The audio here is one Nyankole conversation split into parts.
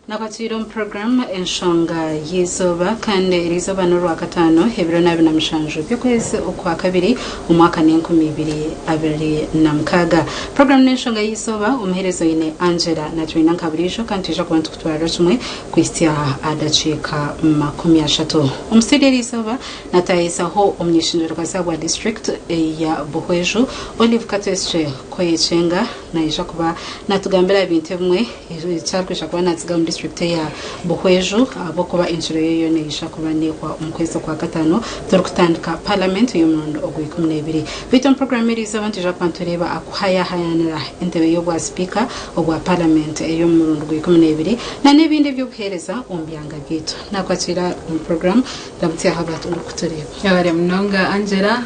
Nakwatiire omu puroguraamu Enshonga y'eizooba kandi eri izooba n'orwakataano ebiro 27 by'okwezi okwakabiri omwaka n'e2026. Puroguraamu n'Enshonga y'eizooba omuheereza oine Angela Natwine nka buriijo kandi twija kuba nitukutwarira kimwe kuhitsya aha dakiika 30. Omu studio eri izooba nataahizaho omuny'eishengyerokaazi ahabwa disiturikiti eya Buhweju Olive Katwesigye Koyekyenga naija kuba natugambira aha bintu ebimwe Eki arikwija kuba natsiga omu disiturikiti eya Buhweju ahabw'okuba enkiro ye yoona neija kuba nehwa omu kwezi Okwakataano turikutandika Paramenti y'omurundi ogwa 12. Beitu omu puroguraamu eriizooba nitwija kuba nitureeba akuhayahayanira entebe y'obwa sipiika obwa Paramenti ey'omu murundi gwa 12 na n'ebindi eby'obuheereza omu byanga byaitu. Nakwakiira omu puroguraamu Ramutsya aha abarikutureeba. Yebare munonga Angela,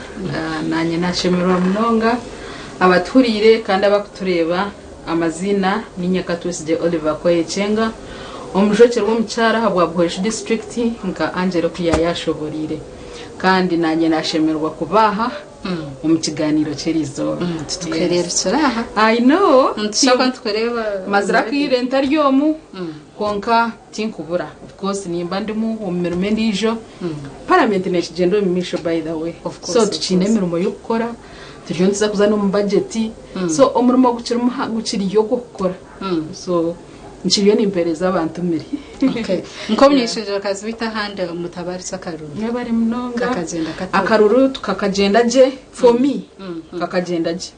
nanye nashemererwa munonga abatuhuriire kandi abakutureeba. Amaziina ni Nyakatwesigye Oliver Koyekyenga, omujwekyerwa omukyara ahabwa Buhweju disiturikiti nka Angela oku yaayashoboreire. Kandi naanye naashemererwa kuba aha omu kigaaniiro ky'eriizooba. Titukuhereerukire aha. I know. Nitushaba nitukureeba. Mazire akaire ntari omu, kwonka tinkubura. Of course nimba ndimu omu mirimo endiijo. Paramenti neekigyenda omu maisho by the way. Of course, So of tukiine course. emirimo y'okukora, turiyo nituza kuza n'omu bajeti. So omurimo gukiri muha gukiriyo ogw'okukora. So nkiriyo nimpeereza abantu miri. Okay. Nk'omuny'eishengyerokaazi waitu ahandi mutabaritse akaruru. Mwebare munonga. Kakagyenda kata? Akaruru tukakagyenda gye for me kakagyenda gye.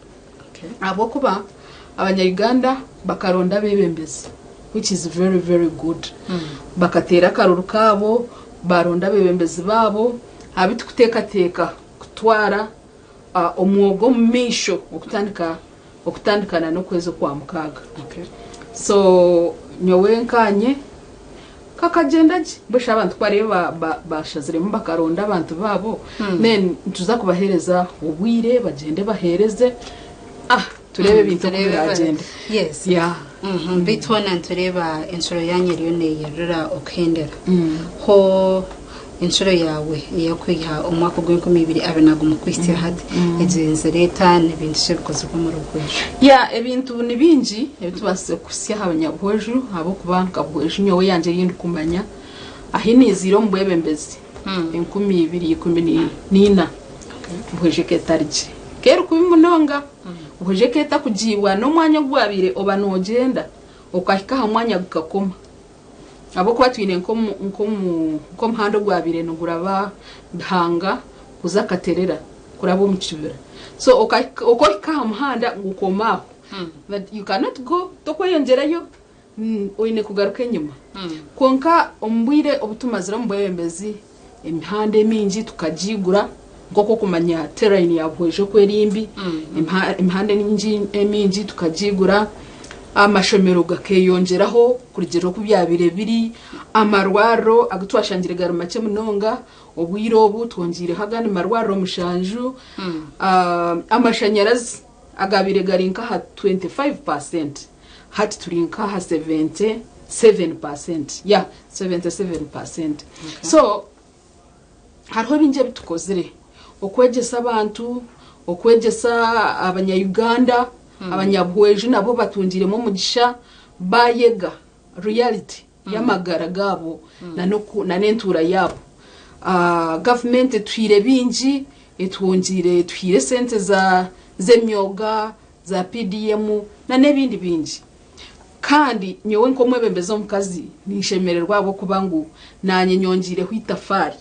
Okay. Ahabw'okuba abanya-Uganda bakaronda abeebembezi which is very very good. Bakateera akaruru kaabo, baaronda abeebembezi baabo abu tukuteekateeka kutwara omwoga omu maisho okutandika okutandikana n'okwezi okwamukaaga. So nyowe nkanye kakagyenda gye mbwenu shi abantu ku bariyo bashaziremu bakaronda abantu baabo then nituza kubaheereza obwire bagyende baheereze ah tureebe ebintu oku biragyende. Yes. Yeah. Beitu hoona nitureeba encuro yaanyu eriyo neeyerera okuhendera. Ho Encuro yaawe ey'okwiha omu mwaka ogw'enkumi ibiri abiri na gumwe kuhitsya hati egyenzire eta? Ni bintu ki ebikozirwe omuri Buhweju? Yeah, ebintu ni bingi ebi tubaasize kuhitsya aha banyabuhweju ahabw'okuba nka Buhweju nyowe eyangye ei ndikumanya ahi naiziire omu bwebembezi 2014 Buhweju eka etari gye. Eka eri kubi munonga, Buhweju eka etakugiibwa n'omwanya ogu waabaire oba noogyenda okahika aha mwanya gukakoma. Ahabw'okuba twine nk'omuhanda ogwabaire niguraba Bihanga kuza Katerera kuraba omu kibira. So oku ohika aha muhanda gukoma aho. But you cannot go, tokweyongyerayo, oine kugaruka enyima. Kwonka omu bwire obu tumazire omu bwebembezi, emihanda emingi tukagiigura nk'oku okumanya terrain ya Buhweju oku eri mbi, emihanda emingi tukagiigura, amashomero gakeyongyeraho kurugiirira oku byabaire biri, amarwariro agu twashangire gari makye munonga, obwire obu twongyeireho agandi marwariro 7, amashanyarazi agabaire gari nk'aha 25% hati turi nk'aha 77%, yeah, 77%. So hariho bingi ebi tukozire okwegyesa abantu, okwegyesa abanya-Uganda, abanyabuhweju nabo batungiremu omugisha bayega reality y'amagara gaabo na n'entuura yaabo. Gavumenti etuhaire bingi, etwongiire etuhaire esente za z'emyoga za PDM na n'ebindi bingi. Kandi nyowe nk'omwebembezi omukazi ninshemererwa ahabw'okuba ngu naanye nyongiireho itafaari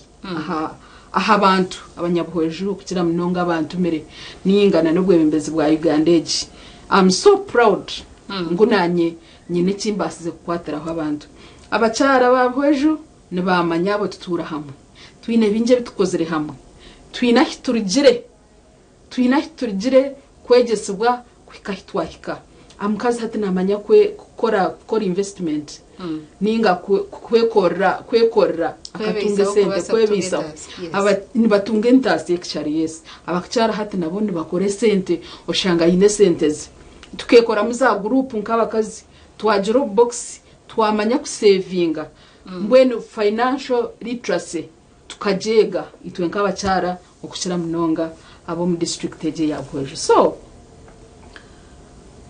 aha bantu abanyabuhweju okukira munonga abantumire ningana n'obwebembezi bwa Uganda egi. I'm so proud ngu naanye nyine eki mbaasize kukwatiraho abantu. Abakyara ba Buhweju nibamanya abo tutuura hamwe. Twine bingi ebi tukozire hamwe. Twine ahi turugire. Twine ahi turugire kwegyesibwa kuhika ahi twahika. Omukazi hati naamanya kukora kukora investment ninga kwekorera kwekorera akatunga Kwebiisaho esente kubaasa kutunga kwebiisaho. entaasya. Yes. Aba nibatunga entaasya actually yes. Abakyara hati nabo nibakora esente oshanga aine esente ze. Tukeekoramu za guruupu nk'abakazi twagira obubokisi twamanya kusevinga mbwenu financial literacy tukagyega itwe nk'abakyara okukira munonga ab'omu disiturikiti egi eya Buhweju. So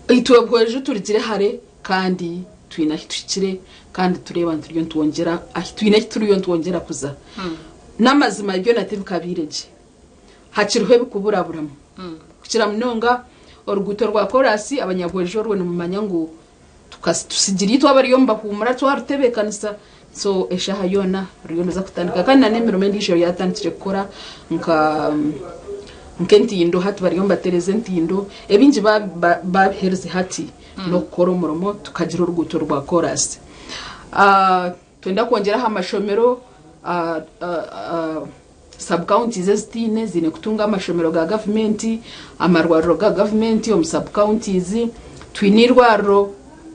itwe Buhweju turugire hare kandi Twine ahi tuhikire kandi tureeba ngu turiyo nitwongyera ahi twine ahi turiyo nitwongyera kuza. N'amazima byona tibikabaire gye. Hakiriho ebikuburaburamu. Kukira munonga oruguuto rwa koraasi abanyabwejo orwo nimumanya ngu tusigire itwe abariyo nibahuumura twarutebeekanisa so eshaaha yoona ruriyo niruza kutandika kandi n'emirimo endiijo yaatandikire kukora nka nk'entindo hati bariyo nibatereeza entindo ebingi baabiherize hati n'okukora omurimo tukagira oruguuto rwa koraasi. Twenda kwongyera aha mashomero sub counties ezitiine ziine kutunga amashomero ga gavumenti, amarwariro ga gavumenti omu sub counties. Twine eirwariro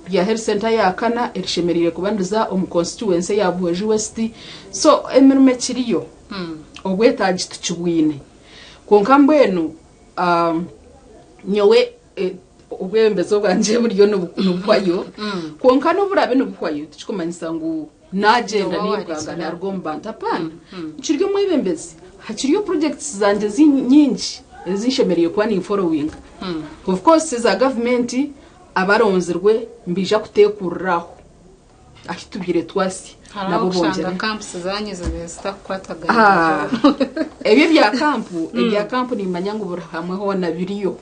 rya health center ya kana erishemereire kuba niriza omu constituency ya Buhweju West. So emirimo ekiriyo, obwetaagi tukibwine. Kwonka mbwenu nyowe obwebembezi obwangye buriyo nibuhwayo, kwonka n'obu buraabe nibuhwayo tikikumanyisa ngu naagyenda Nooba nairukanga warekera. Naaruga omu bantu. Apaana, nkiri omwebembezi, hakiriyo projects zangye nyingi ezi nshemereire kuba ninforowinga. Of course eza gavumenti abaronzirwe nibaija kuteekurira aho ahi tubaire twasya Hariho nabo okushanga bongyere. Camps zanyu zibaire zitakukwatagana. Ebyo ebya kampu nimanya ngu buri hamwe hoona biriyo,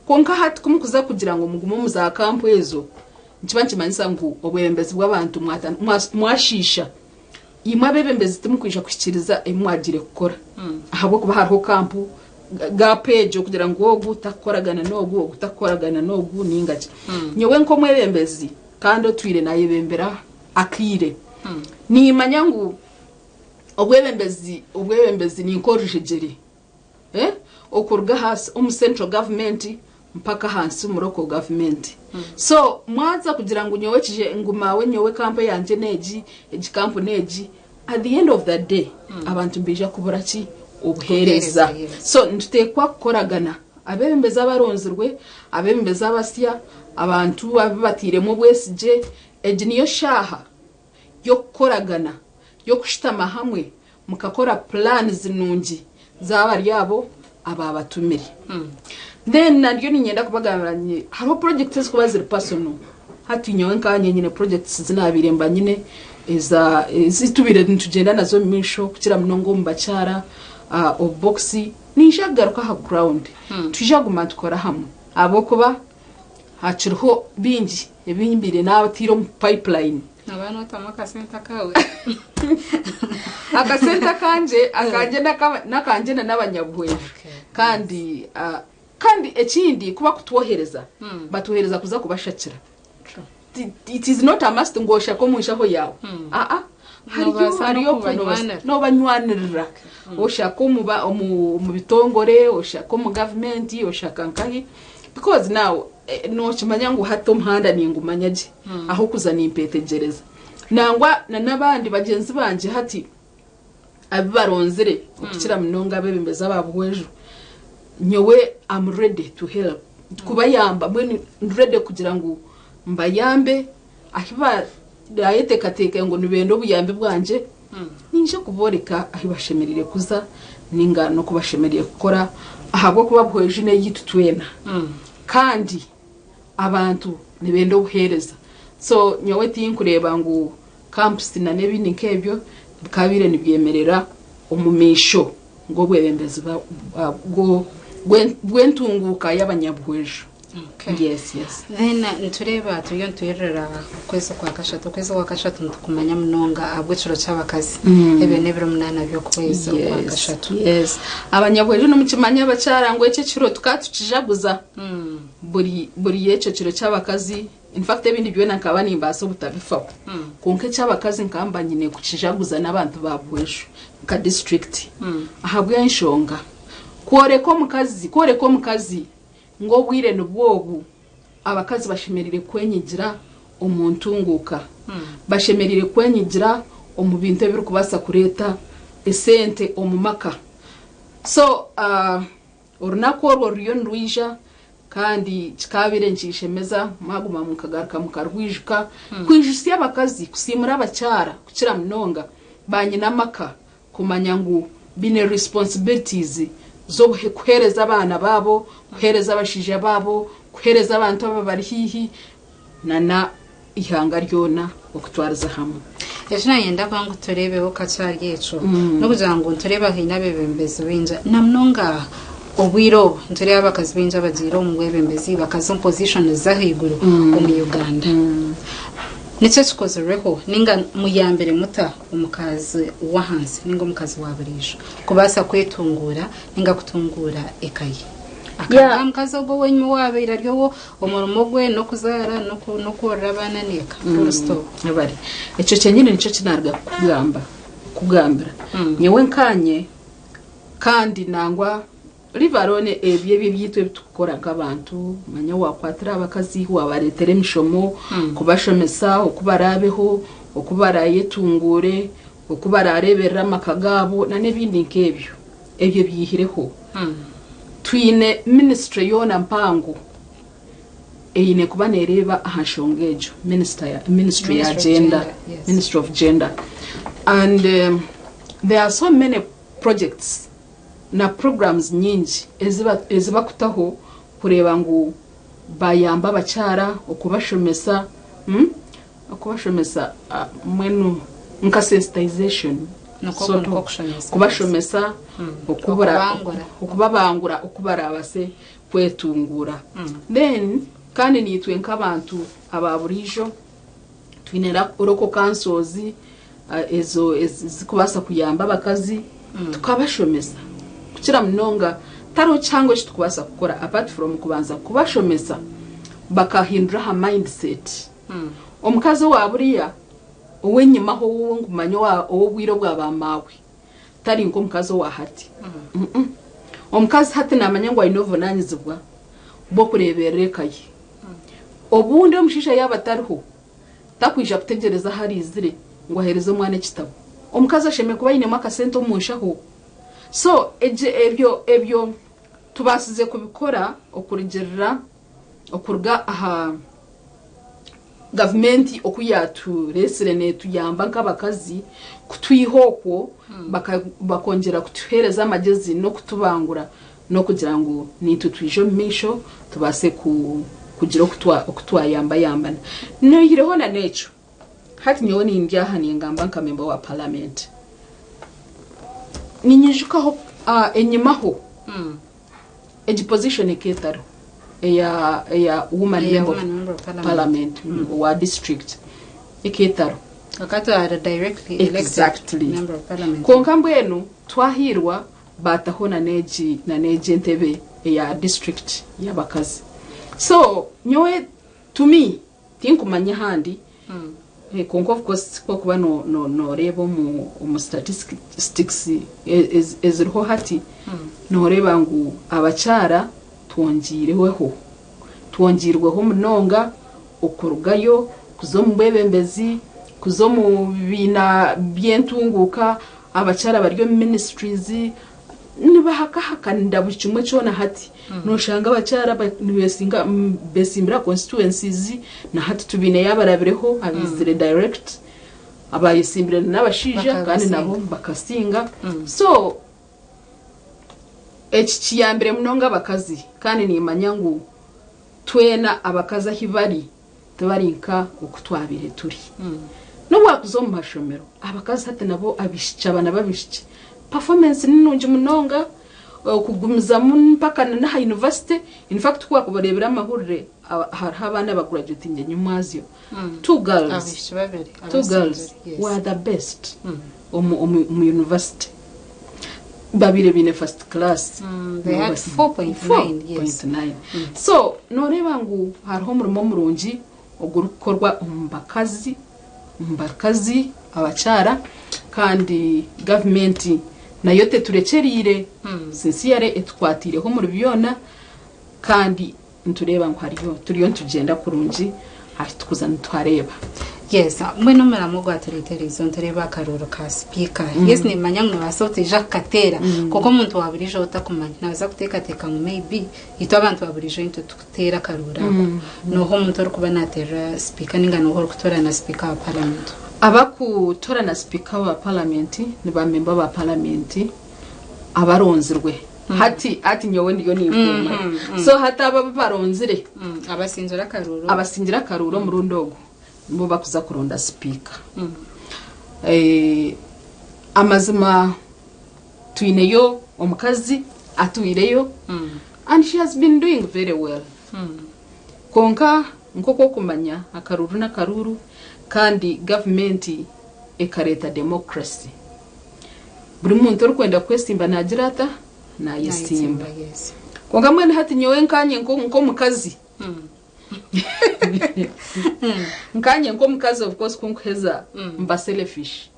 kwonka hati kumukuza kugira ngu mugume omu za kampu ezo, nikiba nikimanyisa ngu obwebembezi bw'abantu mwashiisha. Imwe abebembezi timukwija kuhikiriza ebi mwagire kukora ahabw'okuba hariho kampu gap egyo kugira ngu ogu takukoragana n'ogu, ogu takukoragana n'ogu ninga ki. Nyowe nk'omwebembezi kandi otwire nayebembera akaire, nimanya ngu obwebembezi ni nk'orujegyere, eh? Okuruga hasi omu central government mpaka ahansi omu local government. So mwaza kugira ngu nyowe kije ngumawe, nyowe kampu yangye n'egi, egi kampu n'egi, at the end of the day abantu nibaija kubura ki? Obuheereza. Obuheereza, yes. So nituteekwa kukoragana, abebembezi abaronzirwe, abebembezi abasya, abantu abu batairemu obwesigye. Egi niyo shaaha y'okukoragana, y'okushutama hamwe mukakora plans nungi z'abari abo ababatumire. Then naryo ninyenda kubagambira nyi hariho projects ezikuba ziri personal. Hati nyowe nkanye nyine projects zinabiire mba nyine eza ezitubiire nitugyenda nazo omu maisho, kukira munonga omu bakyara, obubokisi. Ninja kugaruka aha ground, twija kuguma nitukora hamwe ahabw'okuba hakiriho bingi ebimbiire naatiire omu pipeline. Noba notamu akasente akawe. Akasente akangye nakangye na n'abanyabuhweju. Kandi ekindi, kuba kutwohereza, batwohereza kuza kubashakira. It is not a must ngu oshake omu nshaho yawe. Aa, hariyo Nobaasa hariyo n'okubanywanira. Nobanywanirira, oshaka omu bitongore, oshaka omu gavumenti, oshaka nkahi, because now nokimanya ngu hati omuhanda ningumanya gye, aho kuza nimpetegereza. Nangwa na n'abandi bagyenzi bangye hati abi baronzire, okukira munonga abebembezi ababuhweju, nyowe am ready to help, kubayamba. Mbwenu ndi ready kugira ngu mbayambe ahi barayeteekateeka ngu nibenda obuyambi bwangye. Ninja kubooreka ahi bashemereire kuza ninga n'oku bashemereire kukora, ahabw'okuba Buhweju n'eyitu twena kandi abantu nibenda obuheereza. So nyowe tinkureeba ngu camps na n'ebindi nk'ebyo bikabaire nibyemerera omu maisho ng'obwebembezi bw'entunguuka y'abanyabuhweju. Yes. Then nitureeba turiyo nitwirira okwezi kwa kashatu. Okwezi kwa kashatu nitukumanya munonga ahabw'ekiro ky'abakazi. Ebyo n'ebiro 8 by'okwezi okwa kashatu. Yes, abanyabweju nimukimanya abakyara ngu ekyo ekiro tukaba tukijaguza buri ekyo kiro ky'abakazi. In fact ebindi byona nkaba nimbaasa obutabifaho, kwonka eky'abakazi nkaba mba nyine kukijaguza n'abantu ba Buhweju nka district, ahabw'enshonga kworeka omukazi ng'obwire nibwobu abakazi bashemereire kwenyigira omu ntunguuka, bashemereire kwenyigira omu bintu ebirikubaasa kureeta esente omu maka. So orunaku orwo ruriyo nirwija kandi kikabaire nikishemeza mwaguma mukagaruka mukarwijuka, kwijusya abakazi, kusiimura abakyara, kukira munonga banyina amaka, kumanya ngu bine responsibilities z'okuheereza abaana baabo, kuheereza abashaija baabo, kuheereza abantu aba bari haihi nana. ihanga ryona okutwariza hamwe. Eki nayenda kuba ngu tureebeho kakye ahari ekyo n'okugira ngu nitureeba haine abeebembezi baingi na munonga obwire obu nitureeba abakazi baingi abagiire omu bwebembezi bakaza omu positions z'ahaiguru omu Uganda. Niki ekikozirweho ninga muyambire muta omukazi w'ahansi ninga omukazi wa buriijo kubaasa kwetunguura ninga kutunguura eka ye? Akaba Yeah. mukazi ogwo ow'enyima owaabaire ari ow'omurimo gwe n'okuzaara n'okworora abaana n'eka. Full stop. Bari. Ekyo kyenyine nikyo eki naaruga kukugamba, kukugambira. Nyowe nkaanye, kandi nangwa leave alone ebyo ebyo ebyaitu ebi turikukora nk'abantu, manya waakwatira abakazi, waabareetera emishomo, kubashomesa oku baraabeho, oku baraayetunguure, oku baraareeberere amaka gaabo n'ebindi nk'ebyo. Ebyo byihireho. Twine minisitule yoona mpango eine kuba neereeba aha nshonga egyo, minisitule ya gender, ministry of gender and there are so many projects na programs nyingi ezi bakutaho kureeba ngu bayamba abakyara okubashomesa, Okubashomesa mbwenu nka sensitization Nikwo sort nikwo of kushomesa. Kubashomesa okubura Okubangura. Okubabangura oku baraabase kwetunguura. Then kandi naitwe nk'abantu aba buriijo twine local councils ezo ezikubaasa kuyamba abakazi tukabashomesa kukira munonga tihariho kihango eki turikubaasa kukora apart from kubanza kubashomesa bakahindura aha mindset. Omukazi owa buriya ow'enyimaho ou nkumanya ow'obwire obwa ba maawe tari nk'omukazi owa hati. Omukazi hati naamanya ngu aine obuvunaanyizibwa bw'okureeberera eka ye. Obundi omushaija yaaba atariho, takwija kutegyereza ahu araizire ngu aheereze omwana ekitabo. Omukazi ashemereire kuba ainemu akasente omu nshaho. So ebyo ebyo tubaasize kubikora okurugiirira Okuruga aha gavumenti oku yaatureetsire neetuyamba nk'abakazi kutwiha okwo bakongyera kutuheereza amagyezi n'okutubangura n'okugira ngu naitwe twije omu maisho tubaase kugira oku twayambayambana. Noihireho na n'ekyo, hati nyowe nindi aha ningamba nka memba wa paramenti, ninyijukaho enyimaho Egi position ekaba etariho eya eya woman Eya member of woman member of parliament. Parliament owa district ekaba etariho. Akatwara directly elected Exactly. member of parliament. Kwonka mbwenu twahiirwa baataho na n'egi na n'egi entebe eya district y'abakazi. So nyowe to me Tinkumanya ahandi, kwonka of course ku orikuba nooreeba omu statistics eziriho hati, nooreeba ngu abakyara twongiirweho. Twongiirweho munonga okurugayo kuza omu bwebembezi, kuza omu bibiina by'entunguuka, abakyara bari omu ministries, Nibahakahakanira buri kimwe kyona hati. Noshanga abakyara nibesinga besimbira constituencies na hati tubiineyo abarabireho abaizire direct abayesimbire n'abashaija kandi nabo bakasinga. So eki kiyambire munonga abakazi kandi nimanya ngu twena abakazi ahi bari tibari nka oku twabaire turi. N'obu waakuza omu mashomero, abakazi hati nabo abaishiki abaana b'abaishiki performance ni nungi munonga, okugumizamu mpaka n'aha yunivasite. In fact ku waakubareebera amahurire hariho abaana abagurajuwetingire nyomwazyo, two girls, Abaishiki babiri two girls abasingire, yes. were the best omu yunivasite. Babaire baine first class. They had 4.9, yes. 4.9. So nooreeba ngu hariho omurimo murungi ogurikukorwa omu bakazi, omu bakazi abakyara kandi gavumenti nayo teturekyereire, sincerely etukwatiireho omuri byona kandi Nitureeba ngu hariyo, turiyo nitugyenda kurungi ahu turikuza nituhareeba. Yes, mbwenu omuramwa ogwatureetera eizo nitureeba akaruuru ka sipiika. Yes, nimanya ngu nobaasa otaija kukateera, kwonka omuntu wa buriijo ou otakumanya naabaasa kuteekateeka ngu maybe itwe abantu ba buriijo nitwe tukuteera akaruuru ako. Nooha omuntu orikuba naateerera sipiika nainga nooha orikutoorana sipiika wa paramenti? Abarikutoorana sipiika wa paramenti ni baamemba ba paramenti abaronzirwe. Hati hati nyowe ndiyo ninkuuma. So hati abo abu baronzire Abasingire akaruuru. Abasingire akaruuru omurundi ogu. Nibo bakuza kuronda sipiika. Amazima twineyo omukazi atwireyo and she has been doing very well. Kwonka nk'oku okumanya akaruuru n'akaruuru kandi gavumenti ekareeta democracy. Buri muntu orikwenda kwesimba naagira ata? Naayesimba. Kwonka mbwenu hati nyowe nkanye nk'omukazi nkanye nk'omukazi of course ku nkuheza mba selfish.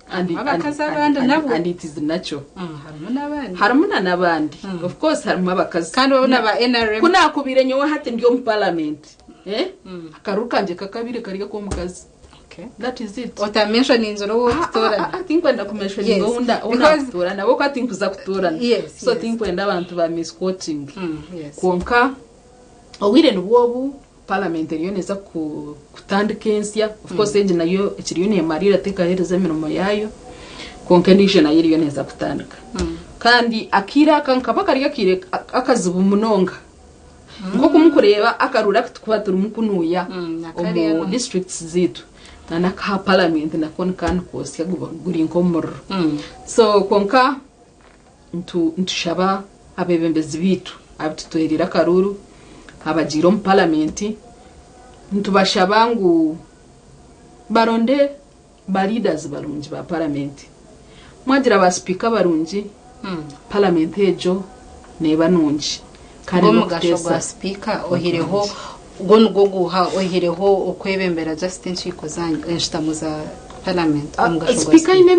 And, Harimu abakazi and, abandi and, nabo. and it is natural. Harimu n'abandi. Harimu na n'abandi. Of course harimu abakazi. Kandi bo n'aba NRM. Ku nakubiire nyowe hati ndi omu parliament. Eh? Akaruuru kangye kakabire kari ak'omukazi. Okay. That is it. Otamentioninzire ou orikutoorana. Tinkwenda kumentioninga ou nakutoorana ahabw'okuba tinkuza kutoorana. So tinkwenda abantu ba misquoting. Kwonka obwire nibwo obu parliament eriyo neeza kutandika ensya. Of course egi nayo ekiriyo neemariira tekaheereza emirimo yaayo. Kwonka endiijo nayo eriyo neeza kutandika. Kandi akaire aka nkaba kari akaire akazibu munonga. Nk'oku mukureeba akaruuru aku tukuba turimu kunuuya omu districts zaitu na n'akaha parliament nako nikaba nikoosya guri nk'omuriro. So kwonka nitushaba abeebembezi baitu abu tutuhereire akaruuru abagiire omu parliament nitubashaba ngu baronde ba leaders barungi ba parliament. Mwagira ba sipiika barungi parliament egyo neeba nungi. Kandi Gw'omugasho n'okuteesa gwa sipiika ohireho gwo nigwo guha ohireho okwebembera just enkiiko zanyu enshutamo za parliament omugasho gwa Sipiika aine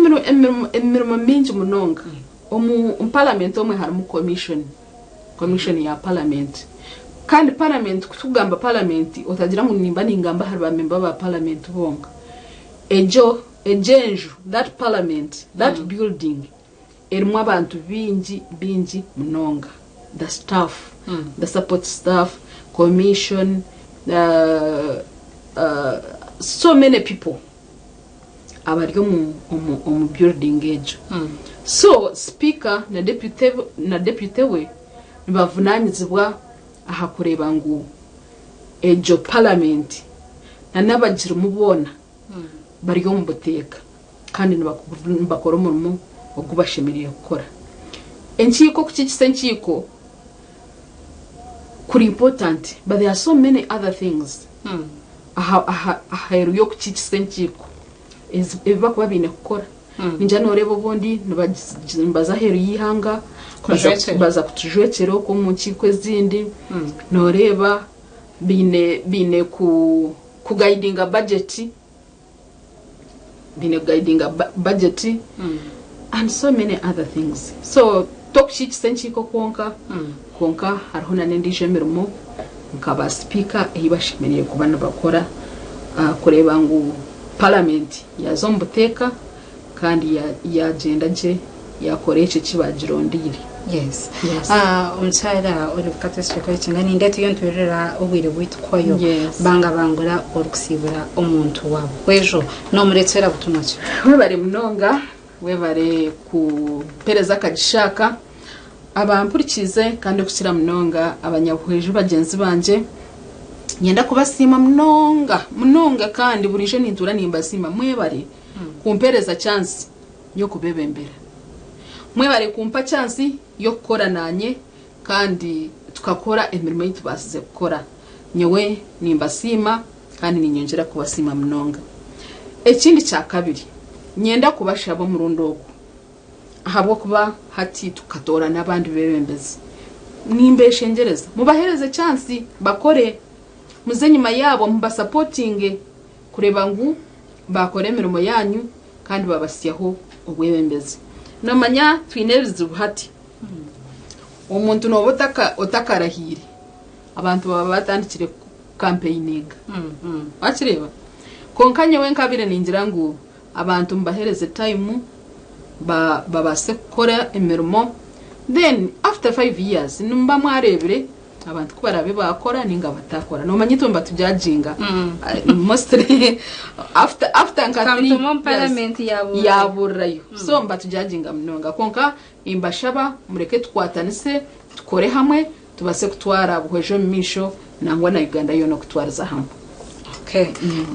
emirimo mingi munonga. Omu parliament omwe harimu commission, commission ya parliament. Kandi parliament kutugamba parliament otagira ngu nimba ningamba ahari ba member ba parliament bonka. Egyo enju that parliament that building erimu abantu bingi bingi munonga. The staff, the support staff, commission, so many people abari omu building egyo. So speaker na deputy we nibavunanyizibwa aha kureeba ngu egyo parliament na n'abagirimu boona bari omu buteeka kandi nibakora omurimo ogu bashemereire kukora. Enkiiko okukiikisa enkiiko kuri important but there are so many other things aheeru y'okukiikisa enkiiko ebi bakuba baine kukora. Ningira nooreeba obundi nibaza aheeru y'eihanga Kujwekyera. Baza kutujwekyera okwo omu nkiiko ezindi. Nooreeba baine kuguidinga budget, baine kuguidinga budget and so many other things. So tokukiikisa enkiiko kwonka, kwonka hariho na n'endiijo emirimo nka ba sipiika ei bashemereire kuba nibakora kureeba ngu parliament yaza omu buteeka kandi yagyenda gye yakora ekyo eki bagirondeire. Yes. Yes. Omukyara ori kukata ekicweka eki nga nindeeta iyo ntwerera obwire bwaitu kuhwayo. Yes. Banga bangura orikusiibura omuntu waabo bwejo nomurekyera butumwa ki? Webare munonga, webare kupereza akagisha aka abampurikiize kandi okukira munonga abanyabuhweju bagyenzi bangye. Nyenda kubasiima munonga munonga kandi burijo nintuura nimbasiima. Mwebare kumpereza chance y'okubebembera, mwebare kumpa chance y'okukora nanye kandi tukakora emirimo ei tubaasize kukora. Nyowe nimbasiima kandi ninyongyera kubasiima munonga. Ekindi kya kabiri, nyenda kubashaba omurundi ogu ahabw'okuba hati tukatoora n'abandi bebembezi, nimbeshengereza mubahereze chance bakore, muze enyuma yaabo mubasupportinge kureeba ngu bakora emirimo yanyu kandi babasyaho obwebembezi. Nomanya twine ebizibu hati, omuntu nooba otakarahiire abantu baba batandikire campaigninga, wakireeba. Konka nyowe nkabire ningira ngu abantu mubahereze time babaase kukora emirimo, then after 5 years nimuba mwarebire abantu ku barabe bakora ninga batakora. Nomanya itwe nibatujudginga mostly after nka three Kamutuma omu years parliament yaburira. Yaburirayo, so mbatujudginga munonga. Konka nimbashaba mureke tukwatanise tukore hamwe tubase kutwara Buhweju omu maisho nangwa na Uganda yoona okutwariza hamwe. Okay.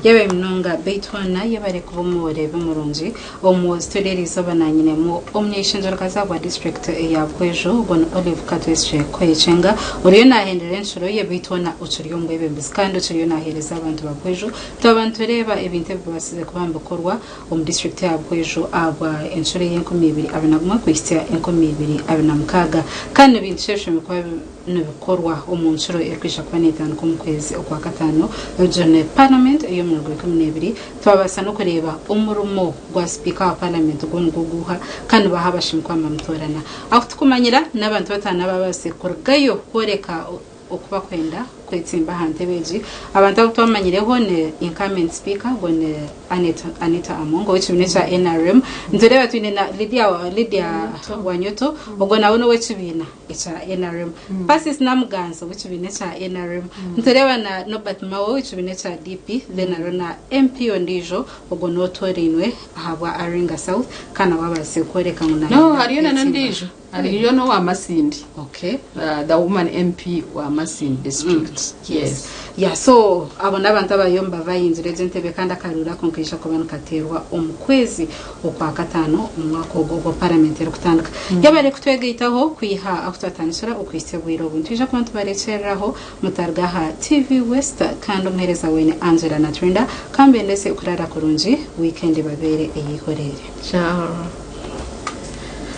Yebare munonga beitu hoona yebare kuba omureebi murungi omu studio eriizooba nanyinemu omuny'eishengyero-kazi ahabwa district eya Bwejo ogwo ni Olive Katwesigye Koyekyenga oriyo nahendera enshuro ye beitu hoona okiri omu bwebembezi kandi okiriyo naheereza abantu ba Bwejo twaba nitureeba ebintu ebibasize kuba nibikorwa omu disiturikiti ya Bwejo ahabwa enshuro ey'e 2021 kuhitsya 2026 kandi ebintu ki ebishemereire kuba nibikorwa omu nshuro erikwija kuba neetandika omu kwezi okwakataano egyo ni Paramenti ey'omuringo gwa 12 Twabaasa n'okureeba omurimo gwa sipiika wa Paramenti gwo nigwo guuha kandi nibaha abashemereire kuba nibamutoorana. Ahu tukumanyira n'abantu bataano ababaasize kurugayo kworeka oku bakwenda kwetsimba aha ntebe egi. Abantu abu twamanyireho ni incumbent speaker ogwo ni Anita Among ow'ekibiina ekya nrm. Nitureeba twine na Lydia Lydia Wanyoto ogwo nawe n'ow'ekibiina ekya nrm. Persis Namuganza ow'ekibiina ekya nrm. Nitureeba na Norbert Mao ow'ekibiina ekya DP then hariho na MP ondiijo ogwo n'otoorainwe ahabwa Aringa South kandi nawe abaasize kworeka ngu No, nayenda hariyo na kwetsimba. n'ondiijo. Hariyo n'owa Masindi. Okay. The woman MP wa Masindi district. Yes. Yeah, so abo n'abantu abariyo nibavayingira egyo entebe kandi akaruuru ako nikaija kuba nikateerwa omu kwezi okwakataano omu mwaka ogu obwo paramenti erikutandika. Yaaba erikutwegaitaho kwiha ahu twatandikira okuhitsya obwire obu nitwija kuba nitubarekyereraho mutaruga aha TV West kandi omuheereza weine Angela Naturinda kambendeze okurara kurungi wiikendi ebabeere ey'eihoreere. Ciao.